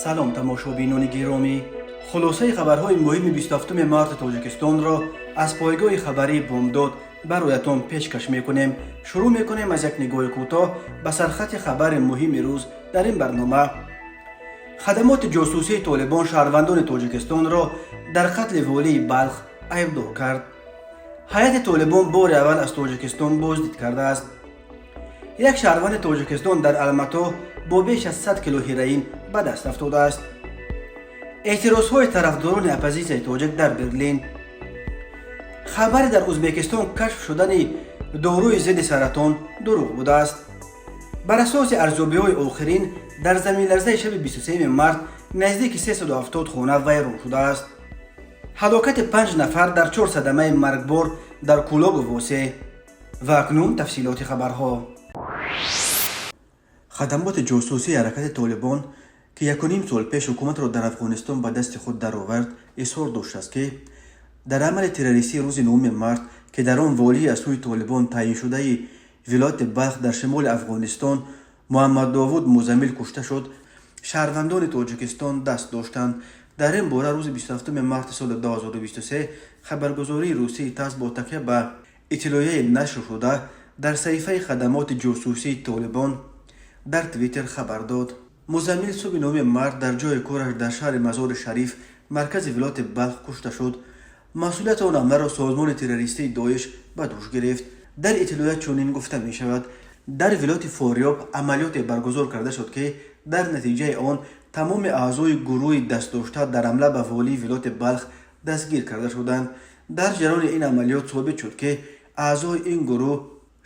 Салом, тамошобинони гиромӣ! Хулосаи хабарҳои муҳими 27 марти Тоҷикистонро аз пойгоҳи хабарии «Бомдод» бароятон пешкаш мекунем. Шурӯъ мекунем аз як нигоҳи кӯтоҳ ба сархати хабари муҳими рӯз. Дар ин барнома: хадамоти ҷосусии Толибон шаҳрвандони Тоҷикистонро дар қатли волии Балх айбдор кард, ҳайати Толибон бори аввал аз Тоҷикистон боздид кардааст, як шаҳрванди Тоҷикистон дар Алмато бо беш аз 100 кило ҳероин ба даст афтодааст, эътирозҳои тарафдорони оппозитсияи тоҷик дар Берлин, хабаре дар Ӯзбекистон кашф шудани доруи зидди саратон дурӯғ будааст, бар асоси арзёбиҳои охирин дар заминларзаи шаби 23 март наздики 370 хона вайрон шудааст, ҳалокати панҷ нафар дар чор садамаи маргбор дар Кӯлобу Восе. Ва акнун тафсилоти хабарҳо. Хадамоти ҷосусии ҳаракати Толибон, ки якуним сол пеш ҳукуматро дар Афғонистон ба дасти худ даровард, изҳор доштааст, ки дар амали террористии рӯзи 9 март, ки дар он волии аз сӯи Толибон таъйиншудаи вилояти Балх дар шимоли Афғонистон Муҳаммаддовуд Музамил кушта шуд, шаҳрвандони Тоҷикистон даст доштанд. Дар ин бора рӯзи 27 марти соли 2023 хабаргузории русии ТАСС бо такя ба иттилоияи нашр шуда дар саҳифаи хадамоти ҷосусии Толибон дар Твиттер хабар дод. Музамил субҳи 9 март дар ҷои кораш дар шаҳри Мазори Шариф, маркази вилояти Балх, кушта шуд. Масъулияти он ҳамларо созмони террористии Доиш ба дӯш гирифт. Дар иттилоия чунин гуфта мешавад: дар вилояти Форёб амалиёте баргузор карда шуд, ки дар натиҷаи он тамоми аъзои гурӯҳи дастдошта дар ҳамла ба волии вилояти Балх дастгир карда шуданд. Дар ҷараёни ин амалиёт собит шуд, ки аъзои ин гурӯҳ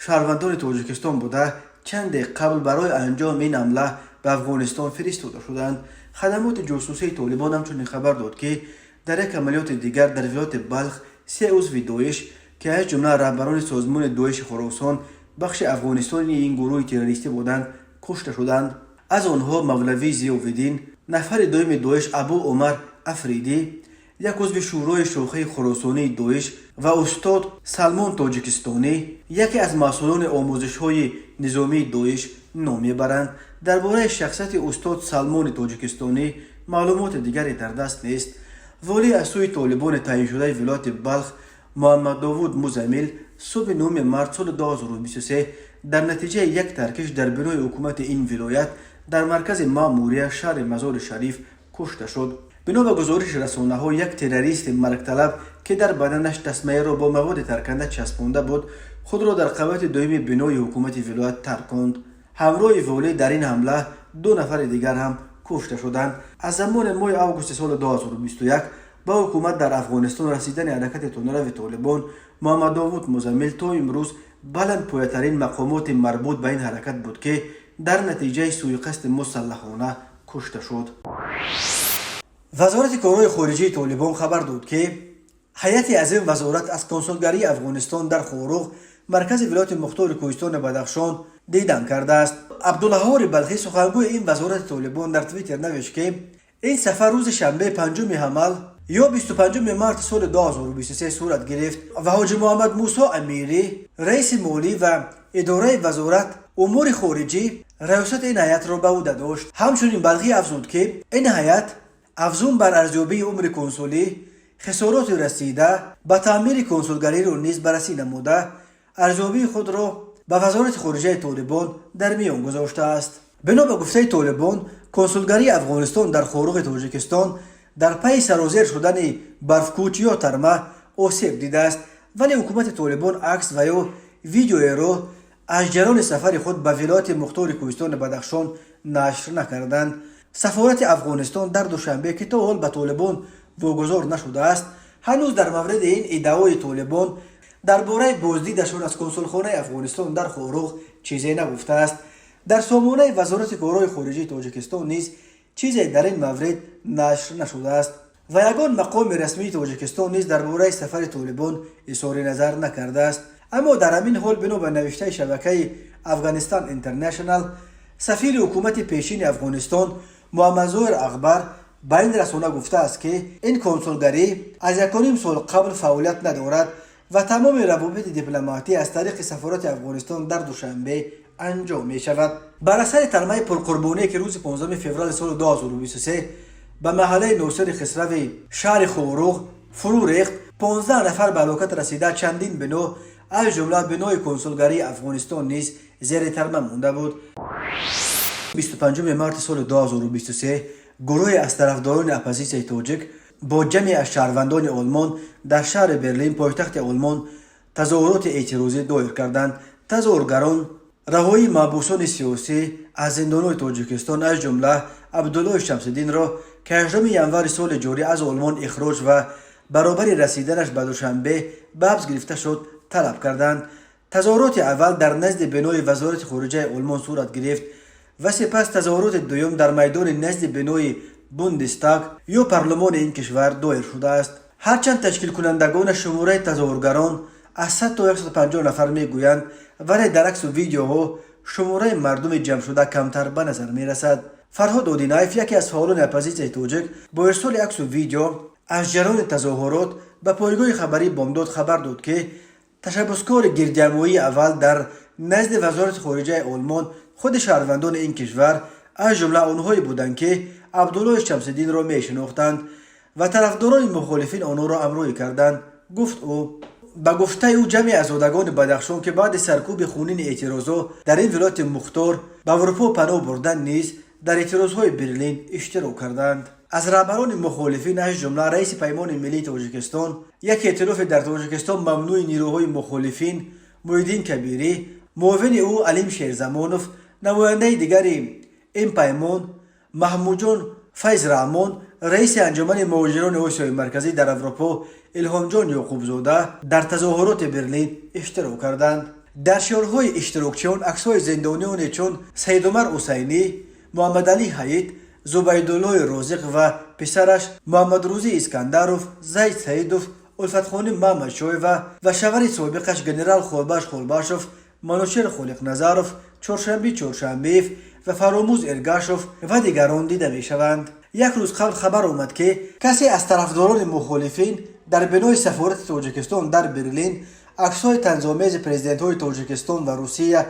шаҳрвандони Тоҷикистон буда, чанде қабл барои анҷоми ин ҳамла ба Афғонистон фиристода шуданд. Хадамоти ҷосусии Толибон ҳамчунин хабар дод, ки дар як амалиёти дигар дар вилояти Балх се узви Доиш, ки аз ҷумла раҳбарони созмони Доиши Хуросон, бахши Афғонистони ин гурӯҳи террористӣ буданд, кушта шуданд. Аз онҳо Мавлавӣ Зиёвиддин, нафари дуюми Доиш Абу Умар Афридӣ, як узви шӯрои шохаи хуросонии Доиш, ва устод Салмон Тоҷикистонӣ, яке аз масъулони омӯзишҳои низомии Доиш, ном мебаранд. Дар бораи шахсияти устод Салмони Тоҷикистонӣ маълумоти дигаре дар даст нест. Волӣ аз сӯи Толибони таъйиншудаи вилояти Балх Муҳаммаддовуд Музамил субҳи 9 март соли 2023 дар натиҷаи як таркиш дар бинои ҳукумати ин вилоят дар маркази маъмурия шаҳри Мазори Шариф кушта шуд. Бино ба гузориши расонаҳо, як террористи маргталаб, ки дар баданаш тасмаеро бо маводи тарканда часпонда буд, худро дар қабати дуюми бинои ҳукумати вилоят тарконд. Ҳамроҳи волӣ дар ин ҳамла ду нафари дигар ҳам кушта шуданд. Аз замони моҳи августи соли 2021 ба ҳукумат дар Афғонистон расидани ҳаракати тундрави Толибон, Муҳаммаддовуд Музамил то имрӯз баландпоятарин мақомоти марбут ба ин ҳаракат буд, ки дар натиҷаи сӯиқасди мусаллаҳона кушта шуд. Вазорати корҳои хориҷии Толибон хабар дод, ки ҳайати аз ин вазорат аз консулгарии Афғонистон дар Хоруғ, маркази вилояти мухтори Кӯҳистони Бадахшон, дидан кардааст. Абдулғаҳҳори Балхӣ, сухангӯи ин вазорати Толибон, дар Твиттер навишт, ки ин сафар рӯзи шанбе, 5 ҳамал ё 25 марти соли 2023 сурат гирифт ва Ҳоҷи Муҳаммад Мусо Амирӣ, раиси молӣ ва идораи вазорат умури хориҷӣ, раёсати ин ҳайатро ба ӯҳда дошт. Ҳамчунин Балхӣ афзуд, ки ин ҳайат афзун бар арзёбии умри консулӣ, хисороти расида ба таъмири консулгариро низ баррасӣ намуда, арзёбии худро ба вазорати хориҷаи Толибон дар миён гузоштааст. Бино ба гуфтаи Толибон, консулгарии Афғонистон дар Хоруғи Тоҷикистон дар пайи сарозер шудани барфкӯч ё тарма осеб дидааст, вале ҳукумати Толибон акс ва ё видеоеро аз ҷараёни сафари худ ба вилояти мухтори Кӯҳистони Бадахшон нашр накарданд. Сафорати Афғонистон дар Душанбе, ки то ҳол ба Толибон вогузор нашудааст, ҳанӯз дар мавриди ин иддаои Толибон дар бораи боздидашон аз консулхонаи Афғонистон дар Хоруғ чизе нагуфтааст. Дар сомонаи вазорати корҳои хориҷии Тоҷикистон низ чизе дар ин маврид нашр нашудааст ва ягон мақоми расмии Тоҷикистон низ дар бораи сафари Толибон изҳори назар накардааст. Аммо дар ҳамин ҳол, бино ба навиштаи шабакаи Афғанистан Интернешнал, сафири ҳукумати пешини Афғонистон Муҳаммадзоҳир Акбар ба ин расона гуфтааст, ки ин консулгарӣ аз якуним сол қабл фаъолият надорад ва тамоми равобити дипломатӣ аз тариқи сафорати Афғонистон дар Душанбе Анҷом мешавад. Бар асари тармаи пурқурбоние, ки рӯзи 15 феврали соли 2023 ба маҳаллаи Носири Хисрави шаҳри Хоруғ фурӯ рехт, 15 нафар ба ҳалокат расида, чандин бино, аз ҷумла бинои консулгарии Афғонистон низ зери тарма монда буд. 25 марти соли 2023 гурӯҳе аз тарафдорони оппозитсияи тоҷик бо ҷамъе аз шаҳрвандони Олмон дар шаҳри Берлин, пойтахти Олмон, тазоҳуроти эътирозӣ доир карданд. Тазоҳургарон раҳоии маҳбусони сиёсӣ аз зиндонҳои Тоҷикистон, аз ҷумла Абдуллои Шамсиддинро, ки 8 январи соли ҷорӣ аз Олмон ихроҷ ва баробари расиданаш ба Душанбе ба ҳабс гирифта шуд, талаб карданд. Тазоҳуроти аввал дар назди бинои вазорати хориҷаи Олмон сурат гирифт ва сипас тазоҳуроти дуюм дар майдони назди бинои Бундестаг ё парлумони ин кишвар доир шудааст. Ҳарчанд ташкилкунандагона шумораи тазоҳургарон аз 100 то 150 нафар мегӯянд, вале дар аксу видеоҳо шумораи мардуми ҷамъшуда камтар ба назар мерасад. Фарҳод Одинаев, яке аз фаъолони оппозитсияи тоҷик, бо ирсоли аксу видео аз ҷараёни тазоҳурот ба пойгоҳи хабарии Бомдод хабар дод, ки ташаббускори гирдиҳамоии аввал дар назди вазорати хориҷаи Олмон худи шаҳрвандони ин кишвар, аз ҷумла онҳое буданд, ки Абдуллои Шамсиддинро мешинохтанд ва тарафдорони мухолифин онҳоро ҳамроҳӣ карданд, гуфт ӯ. Ба гуфтаи ӯ, ҷамъи озодагони Бадахшон, ки баъди саркӯби хунини эътирозҳо дар ин вилояти мухтор ба Аврупо паноҳ бурданд, низ дар эътирозҳои Берлин иштирок карданд. Аз раҳбарони мухолифин, аз ҷумла раиси Паймони миллии Тоҷикистон, як эътилофи дар Тоҷикистон мамнӯи нерӯҳои мухолифин, Муҳиддин Кабирӣ, муовини ӯ Алим Шерзамонов, намояндаи дигари ин паймон Маҳмудҷон Файзраҳмон, раиси Анҷумани муҳоҷирони Осиёи Марказӣ дар Аврупо Илҳомҷон Ёқубзода дар тазоҳуроти Берлин иштирок карданд. Дар шиорҳои иштирокчиён аксҳои зиндониёне чун Саидумар Ҳусайнӣ, Муҳаммадалӣ Ҳаид, Зубайдуллои Розиқ ва писараш Муҳаммадрӯзӣ Искандаров, Зайд Саидов, Улфатхоним Маҳмадшоева ва шавҳари собиқаш генерал Холбаш Холбашов, Манучер Холиқназаров, Чоршанбӣ Чоршанбиев ва Фаромӯз Эргашов ва дигарон дида мешаванд. Як рӯз қабл хабар омад, ки касе аз тарафдорони мухолифин дар бинои сафорати Тоҷикистон дар Берлин аксҳои танзомези президентҳои Тоҷикистон ва Русия,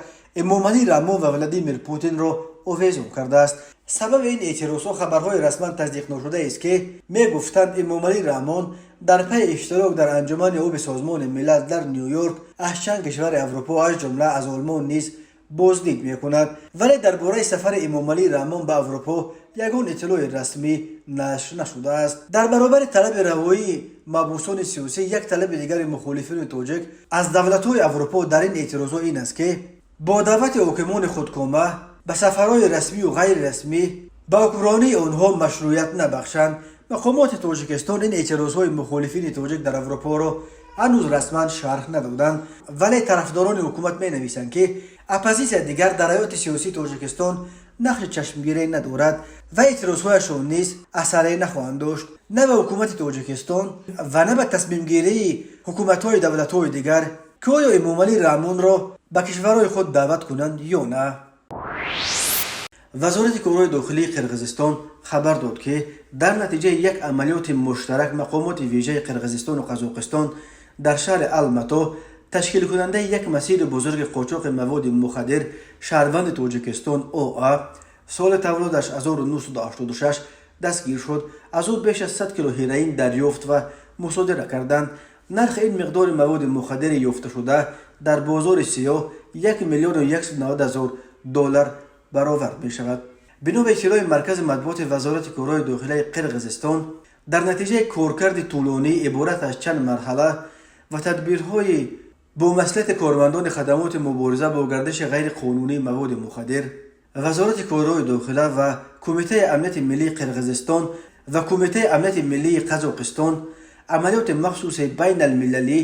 Эмомалӣ Раҳмон ва Владимир Путинро, овезон кардааст. Сабаби ин эътирозҳо хабарҳои расман тасдиқношудаест, ки мегуфтанд, Эмомалӣ Раҳмон дар пайи иштирок дар Анҷумани оби Созмони Милал дар Ню Йорк аз чанд кишвари Аврупо, аз ҷумла аз Олмон низ боздид мекунад. Вале дар бораи сафари Эмомалӣ Раҳмон ба Аврупо ягон иттилои расмӣ нашр нашудааст. Дар баробари талаби раҳоии маҳбусони сиёсӣ, як талаби дигари мухолифини тоҷик аз давлатҳои Аврупо дар ин эътирозҳо ин аст, ки бо даъвати ҳокимони худкома ба сафарҳои расмию ғайрирасмӣ ба ҳукмронии онҳо машрӯият набахшанд. Мақомоти Тоҷикистон ин эътирозҳои мухолифини тоҷик дар Аврупоро ҳанӯз расман шарҳ надоданд, вале тарафдорони ҳукумат менависанд, ки оппозитсия дигар дар ҳаёти сиёсии Тоҷикистон нақши чашмгире надорад ва эътирозҳояшон низ асаре нахоҳанд дошт на ба ҳукумати Тоҷикистон ва на ба тасмимгирии ҳукуматҳои давлатҳои дигар, ки оё Эмомалӣ Раҳмонро ба кишварҳои худ даъват кунанд ё на. Вазорати корҳои дохилии Қирғизистон хабар дод, ки дар натиҷаи як амалиёти муштарак мақомоти вижаи Қирғизистону Қазоқистон дар шаҳри Алмато ташкилкунандаи як масири бузурги қочоқи маводи мухаддир, шаҳрванди Тоҷикистон Оа, соли таваллудаш 1986, дастгир шуд. Аз ӯ беш аз 100 кило ҳероин дарёфт ва мусодира карданд. Нархи ин миқдори маводи мухаддири ёфташуда дар бозори сиёҳ 1 миллиону 190 ҳазор доллар баровард мешавад. Бино ба иттилои маркази матбуоти вазорати корҳои дохилаи Қирғизистон, дар натиҷаи коркарди тӯлонӣ иборат аз чанд марҳала ва тадбирҳои бо маслиҳати кормандони хадамоти мубориза бо гардиши ғайриқонунии маводи мухаддир, вазорати корҳои дохила ва Кумитаи амнияти миллии Қирғизистон ва Кумитаи амнияти миллии Қазоқистон, амалиёти махсуси байналмилалӣ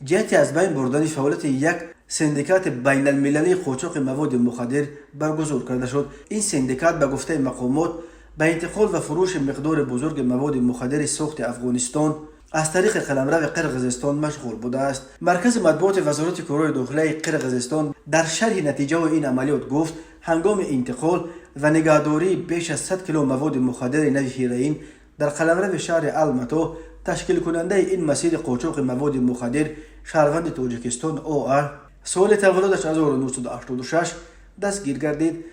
ҷиҳати аз байн бурдани фаъолияти як синдикати байналмилалии қочоқи маводи мухаддир баргузор карда шуд. Ин синдикат, ба гуфтаи мақомот, ба интиқол ва фурӯши миқдори бузурги маводи мухаддири сохти Афғонистон аз тариқи қаламрави Қирғизистон машғул будааст. Маркази матбуоти вазорати корҳои дохилаи Қирғизистон дар шарҳи натиҷаҳои ин амалиёт гуфт, ҳангоми интиқол ва нигаҳдории беш аз 100 кило маводи мухаддири нави ҳероин дар қаламрави шаҳри Алмато, ташкилкунандаи ин масири қочоқи маводи мухаддир, шаҳрванди Тоҷикистон Оа, соли таваллудаш 1986. Дастгир гардид.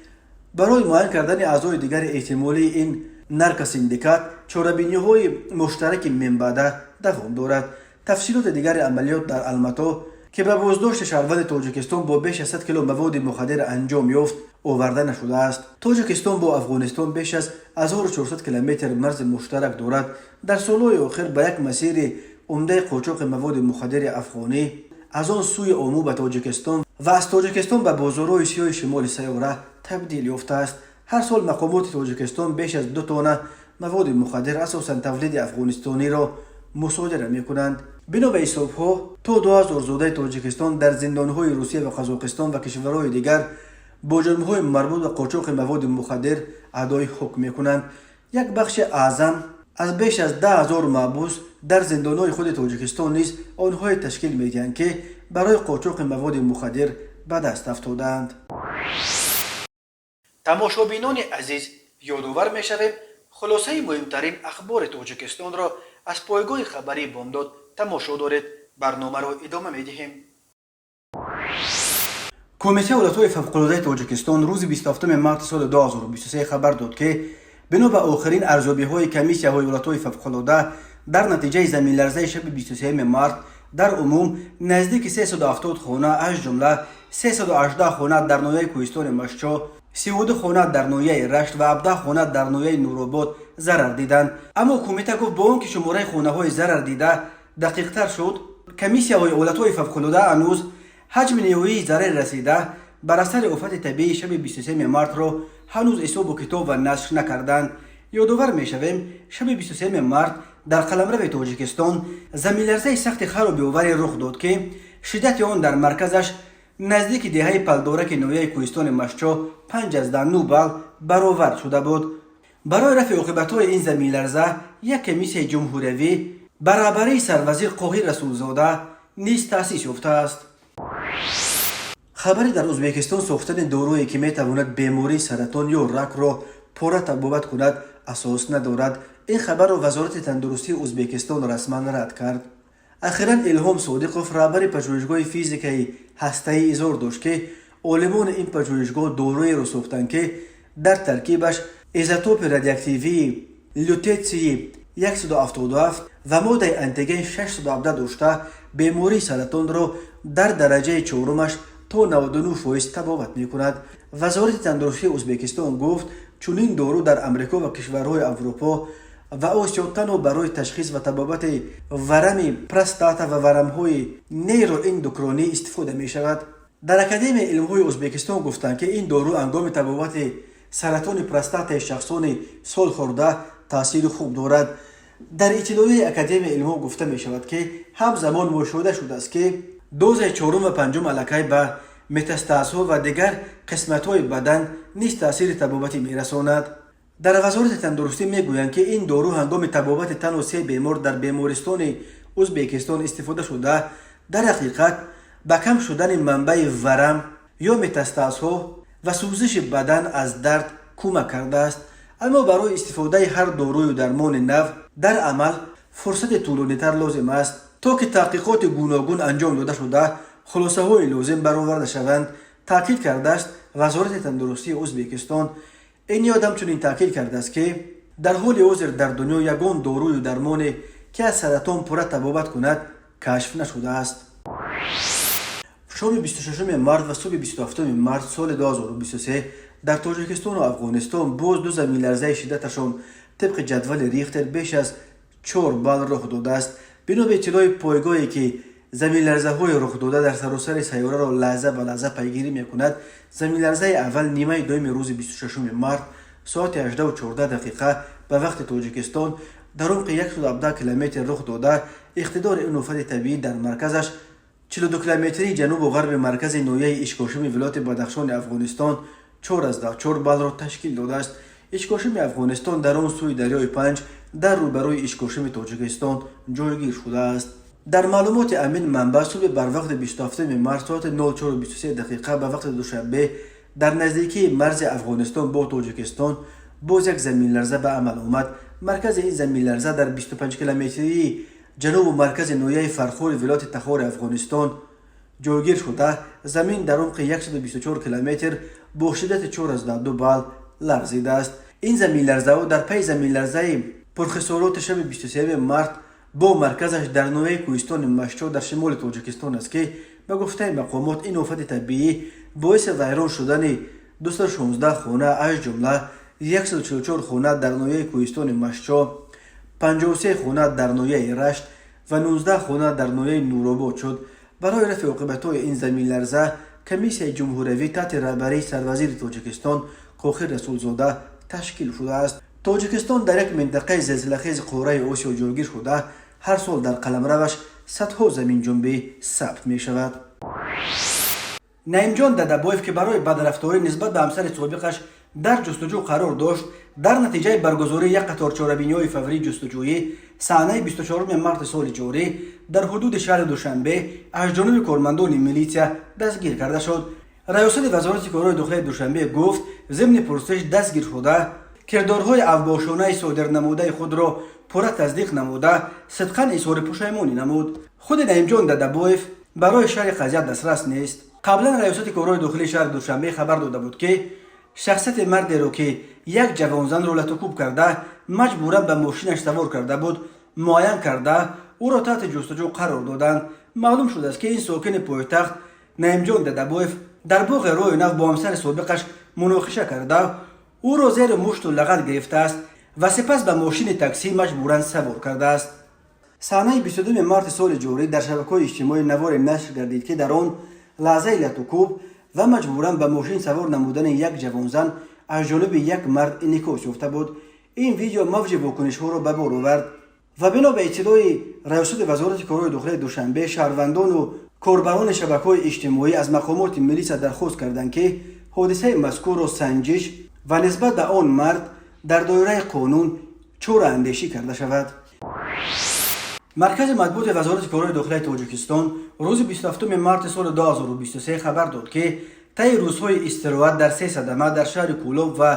Барои муайян кардани аъзои дигари эҳтимолии ин наркосиндикат чорабиниҳои муштараки минбаъда давом дорад. Тафсилоти дигари амалиёт дар Алмато, ки ба боздошти шаҳрванди Тоҷикистон бо беш аз 100 кило маводи мухаддир анҷом ёфт, оварда нашудааст. Тоҷикистон бо Афғонистон беш аз 1400 километр марзи муштарак дорад. Дар солҳои охир ба як масири умдаи қочоқи маводи мухаддири афғонӣ аз он сӯи Омӯ ба Тоҷикистон ва аз Тоҷикистон ба бозорҳои сиёҳи шимоли сайёра табдил ёфтааст. Ҳар сол мақомоти Тоҷикистон беш аз 2 тонна маводи мухаддир, асосан тавлиди афғонистониро, мусодира мекунанд. Бино ба ҳисобҳо, то 2000 зодаи Тоҷикистон дар зиндонҳои Русия ва Қазоқистон ва кишварҳои дигар бо ҷурмҳои марбут ба қочоқи маводи мухаддир адои ҳукм мекунанд. Як бахши аъзам аз беш аз 10 000 маҳбус дар зиндонҳои худи Тоҷикистон низ онҳое ташкил медиҳанд, ки барои қочоқи маводи мухаддир ба даст афтодаанд. Тамошобинони азиз, ёдовар мешавем, хулосаи муҳимтарин ахбори Тоҷикистонро аз пойгоҳи хабарии «Бомдод» тамошо доред. Барномаро идома медиҳем. Кумитаи ҳолатҳои фавқулодаи Тоҷикистон рӯзи 27 марти соли 2023 хабар дод, ки бино ба охирин арзёбиҳои комиссияҳои ҳолатҳои фавқулода, дар натиҷаи заминларзаи шаби 23 март дар умум наздики 370 хона, аз ҷумла 318 хона дар ноҳияи Кӯҳистони Мастчоҳ, 32 хона дар ноҳияи Рашт ва 17 хона дар ноҳияи Нуробод зарар диданд. Аммо кумита гуфт, бо он ки шумораи хонаҳои зарардида дақиқтар шуд, комиссияҳои ҳолатҳои фавқулода ҳанӯз ҳаҷми ниҳоии зарари расида бар асари офати табиии шаби 23 мартро ҳанӯз ҳисобу китоб ва нашр накарданд. Ёдовар мешавем, шаби 23 март дар қаламрави Тоҷикистон заминларзаи сахти харобиоваре рух дод, ки шиддати он дар марказаш наздики деҳаи Палдораки ноҳияи Кӯҳистони Мастчоҳ 5,9 балл баровард шуда буд. Барои рафъи оқибатҳои ин заминларза як комиссияи ҷумҳуриявӣ ба раҳбарии сарвазир Қоҳир Расулзода низ таъсис ёфтааст. Хабари дар Ӯзбекистон сохтани доруе, ки метавонад бемории саратон ё ракро пурра табобат кунад, асос надорад. Ин хабарро Вазорати тандурустии Ӯзбекистон расман рад кард. Ахиран Илҳом Содиқов, раҳбари пажӯҳишгоҳи физикаи ҳастаӣ, изҳор дошт, ки олимони ин пажӯҳишгоҳ доруеро сохтанд, ки дар таркибаш изотопи радиоактивии лютетсии 177 ва моддаи антиген 617 дошта, бемории саратонро дар дараҷаи чорумаш то 99% табобат мекунад. Вазорати тандурустии Ӯзбекистон гуфт, чунин дору дар Амрико ва кишварҳои Аврупо ва Осиё танҳо барои ташхис ва табобати варами простата ва варамҳои нейроэндокринӣ истифода мешавад. Дар Академияи илмҳои Ӯзбекистон гуфтанд, ки ин дору ҳангоми табобати саратони простатаи шахсони солхӯрда таъсири хуб дорад. Дар иттилоияи Академияи илмҳо гуфта мешавад, ки ҳамзамон мушоҳида шудааст, ки дозаи чорум ва панҷум аллакай ба метастазҳо ва дигар қисматҳои бадан низ таъсири табобатӣ мерасонад. Дар Вазорати тандурустӣ мегӯянд, ки ин дору ҳангоми табобати танҳо се бемор дар бемористони Ӯзбекистон истифода шуда, дар ҳақиқат ба кам шудани манбаи варам ё метастазҳо ва сӯзиши бадан аз дард кӯмак кардааст. Аммо барои истифодаи ҳар дорую дармони нав дар амал фурсати тӯлонитар лозим аст, то ки таҳқиқоти гуногун анҷом дода шуда, хулосаҳои лозим бароварда шаванд, таъкид кардааст Вазорати тандурустии Ӯзбекистон. Ин ниҳод ҳамчунин таъкид кардааст, ки дар ҳоли ҳозир дар дунё ягон дорую дармоне, ки аз саратон пурра табобат кунад, кашф нашудааст. Шоми 26 март ва субҳи 27 март соли 2023 дар Тоҷикистону Афғонистон боз ду заминларзаи шиддаташон тибқи ҷадвали Рихтер беш аз 4 балл рух додааст. Бино ба иттилои пойгоҳе, ки заминларзаҳои рухдода дар саросари сайёраро лаҳза ба лаҳза пайгирӣ мекунад, заминларзаи аввал нимаи дуюми рӯзи 26 март соати 18:14 ба вақти Тоҷикистон дар умқи 117 километр рух дода, иқтидори ин офати табиӣ дар марказаш 42 километрии ҷанубу ғарби маркази ноҳияи Ишкошими вилояти Бадахшони Афғонистон 4,4 баллро ташкил додааст. Ишкошими Афғонистон дар он сӯи дарёи Панҷ, дар рӯбарӯи Ишкошими Тоҷикистон ҷойгир шудааст. Дар маълумоти ҳамин манбаъ, субҳи барвақти 27 март соати 04:23 ба вақти Душанбе дар наздикии марзи Афғонистон бо Тоҷикистон боз як заминларза ба амал омад. Маркази ин заминларза дар 25 километрии ҷанубу маркази ноҳияи Фархори вилояти Тахори Афғонистон ҷойгир шуда, замин дар умқи 124 километр Бо шиддати 4,2 балл ларзидааст. Ин заминларзаҳо дар пайи заминларзаи пурхисороти шаби 23 март бо марказаш дар ноҳияи кӯҳистони Мастчоҳ дар шимоли Тоҷикистон аст, ки ба гуфтаи мақомот ин офати табиӣ боиси вайрон шудани 216 хона, аз ҷумла 144 хона дар ноҳияи кӯҳистони Мастчоҳ, 53 хона дар ноҳияи Рашт ва 19 хона дар ноҳияи Нуробод шуд. Барои рафъи оқибатҳои ин заминларза комиссияи ҷумҳуриявӣ таҳти раҳбарии сарвазири Тоҷикистон Қохир Расулзода ташкил шудааст. Тоҷикистон дар як минтақаи зилзилахези қораи Осиё ҷойгир шуда, ҳар сол дар қаламраваш садҳо заминҷунбӣ сабт мешавад. Наимҷон Дадабоев, ки барои бадрафторӣ нисбат ба ҳамсари собиқаш дар ҷустуҷӯ қарор дошт, дар натиҷаи баргузории як қатор чорабиниҳои фаврии ҷустуҷӯӣ саҳнаи 24 марти соли ҷорӣ дар ҳудуди шаҳри Душанбе аз ҷониби кормандони милитсия дастгир карда шуд. Раёсати Вазорати корҳои дохилаи Душанбе гуфт, зимни пурсиш дастгиршуда кирдорҳои авбошонаи содирнамудаи худро пурра тасдиқ намуда, сидқан изҳори пушаймонӣ намуд. Худи Наимҷон Дадабоев барои шарҳи қазия дастрас нест. Қаблан Раёсати корҳои дохилии шаҳри Душанбе хабар дода буд, ки шахсияти мардеро, ки як ҷавонзанро латукӯб карда, маҷбуран ба мошинаш савор карда буд, муайян карда, ӯро таҳти ҷустуҷӯ қарор доданд. Маълум шудааст, ки ин сокини пойтахт Наимҷон Дадабоев дар боғи Роҳи Нав бо ҳамсари собиқаш муноқиша карда, ӯро зери мушту лағат гирифтааст ва сипас ба мошини таксӣ маҷбуран савор кардааст. Саҳнаи 22 марти соли ҷорӣ дар шабакаҳои иҷтимоӣ наворе нашр гардид, ки дар он лаҳзаи латукӯб ва маҷбуран ба мошин савор намудани як ҷавонзан аз ҷониби як мард инъикос ёфта буд. Ин видео мавҷи вокунишҳоро ба бор овард ва бино ба иттилои Раёсати Вазорати корҳои дохилаи Душанбе, шаҳрвандону корбарони шабакаҳои иҷтимоӣ аз мақомоти милиса дархост карданд, ки ҳодисаи мазкурро санҷиш ва нисбат ба он мард дар доираи қонун чораандешӣ карда шавад. Маркази матбуоти Вазорати корҳои дохилаи Тоҷикистон рӯзи 27 марти соли 2023 хабар дод, ки таи рӯзҳои истироҳат дар се садама дар шаҳри Кӯлоб ва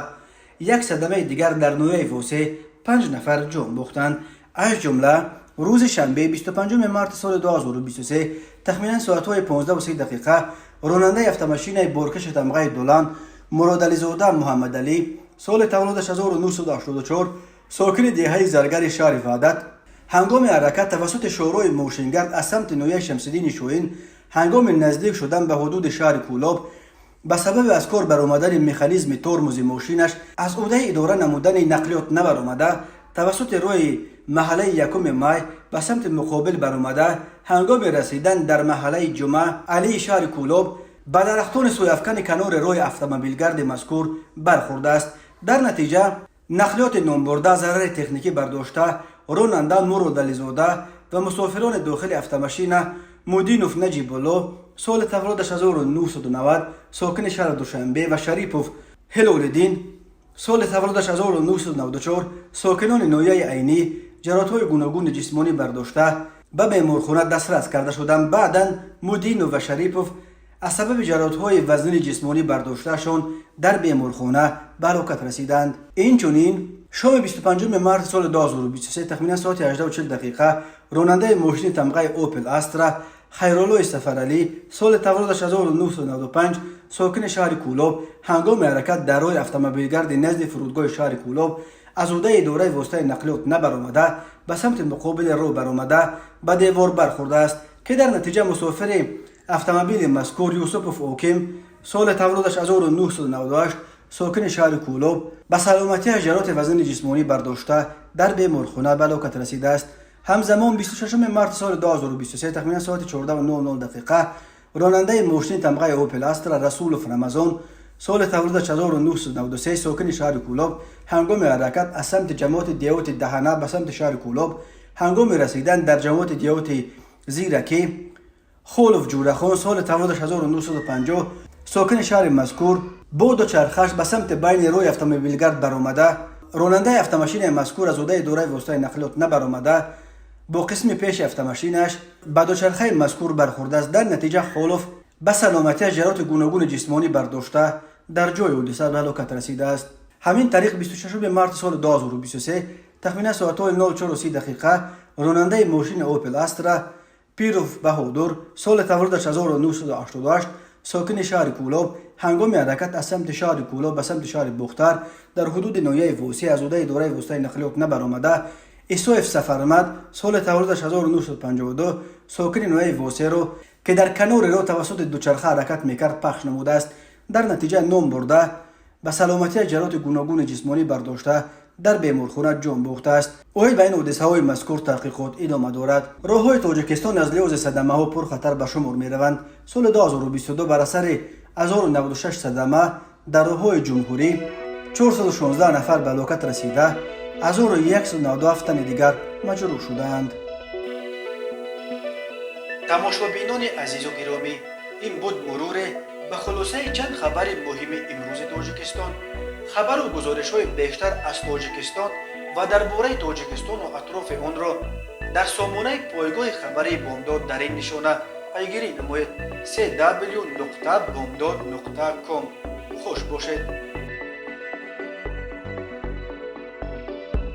як садамаи дигар дар ноҳияи Восе панҷ нафар ҷон бохтанд. Аз ҷумла рӯзи шанбе, 25 марти соли 2023, тахминан соатҳои 15:30 дақиқа ронандаи автомошинаи боркаши тамғаи Долан Муродализода Муҳаммадалӣ, соли таваллудаш 1984, сокини деҳаи Заргари шаҳри Ваҳдат, ҳангоми ҳаракат тавассути шоҳроҳи мошингард аз самти ноҳияи Шамсиддини Шоҳин, ҳангоми наздик шудан ба ҳудуди шаҳри Кӯлоб, ба сабаби аз кор баромадани механизми тормози мошинаш аз ӯҳдаи идора намудани нақлиёт набаромада, тавассути роҳи маҳаллаи Якуми Май ба самти муқобил баромада, ҳангоми расидан дар маҳаллаи Ҷумъа Алии шаҳри Кӯлоб ба дарахтони сояафкани канори роҳи автомобилгарди мазкур бархӯрдааст. Дар натиҷа нақлиёти номбурда зарари техникӣ бардошта, ронанда Муродализода ва мусофирони дохили автомашина Мудинов Наҷибулло, соли таваллудаш 1990, сокини шаҳри Душанбе, ва Шарипов Ҳилолиддин, соли таваллудаш 1994, сокинони ноҳияи Айнӣ, ҷароҳатҳои гуногуни ҷисмонӣ бардошта, ба беморхона дастрас карда шуданд. Баъдан Мудинов ва Шарипов аз сабаби ҷароҳатҳои вазнини ҷисмонӣ бардоштаашон дар беморхона ба ҳалокат расиданд. Инчунин шоми 25 марти соли 2023, тахминан соати 18:40 дақиқа, ронандаи мошини тамғаи Опел Астра Хайруллои Сафаралӣ, соли таваллудаш 1995, сокини шаҳри Кӯлоб, ҳангоми ҳаракат дар роҳи автомобилгарди назди фурудгоҳи шаҳри Кӯлоб аз ӯҳдаи идораи воситаи нақлиёт набаромада, ба самти муқобили роҳ баромада, ба девор бархӯрдааст, ки дар натиҷа мусофири автомобили мазкур Юсупов Оким, соли таваллудаш 1998, сокини шаҳри Кӯлоб, ба саломатиаш ҷароҳати вазнини ҷисмонӣ бардошта, дар беморхона ба ҳалокат расидааст. Ҳамзамон 26 марти соли 2023, тахминан соати 14:00 дақиқа, ронандаи мошини тамғаи Опел Астра Расулов Рамазон, соли таваллудаш 1993, сокини шаҳри Кӯлоб, ҳангоми ҳаракат аз самти ҷамоати деҳоти Даҳана ба самти шаҳри Кӯлоб, ҳангоми расидан дар ҷамоати деҳоти Зиракӣ, Холов Ҷурахон, соли таваллудаш 1950, сокини шаҳри мазкур, бо дучархаш ба самти байни роҳи автомобилгард баромада, ронандаи автомошинаи мазкур аз ӯҳдаи идораи воситаи нақлиёт набаромада, бо қисми пеши автомошинаш ба дучархаи мазкур бархӯрдааст. Дар натиҷа Холов ба саломатиаш ҷароҳати гуногуни ҷисмонӣ бардошта, дар ҷои ҳодиса ба ҳалокат расидааст. Ҳамин тариқ, 26 марти соли 2023, тахминан соатҳои 04:30 дақиқа, ронандаи мошини Опел Астра Пиров Баҳодур, соли таваллудаш 1988, Сокини шаҳри Кӯлоб, ҳангоми ҳаракат аз самти шаҳри Кӯлоб ба самти шаҳри Бохтар дар ҳудуди ноҳияи Восеъ аз ҳудуди идораи воситаи нақлиёт набаромада, Исоев Сафармад, соли таваллудаш 1952, сокини ноҳияи Восеъро, ки дар канори роҳ тавассути дучарха ҳаракат мекард, пахш намудааст. Дар натиҷа ном бурда ба саломатия ҷароҳати гуногуни ҷисмонӣ бардошта, дар беморхона ҷон бохтааст. Оид ба ин ҳодисаҳои мазкур таҳқиқот идома дорад. Роҳҳои Тоҷикистон аз лиҳози садамаҳо пурхатар ба шумор мераванд. Соли 2022 бар асари 1096 садама дар роҳҳои ҷумҳурӣ 416 нафар ба ҳалокат расида, 1197 тани дигар маҷрӯҳ шудаанд. Тамошобинони азизу гиромӣ, ин буд муруре ба хулосаи чанд хабари муҳими имрӯзи Тоҷикистон. Хабару гузоришҳои бештар аз Тоҷикистон ва дар бораи Тоҷикистону атрофи онро дар сомонаи пойгоҳи хабарии Бомдод дар ин нишона пайгирӣ намоед: cw.bomdod.com. Хуш бошед.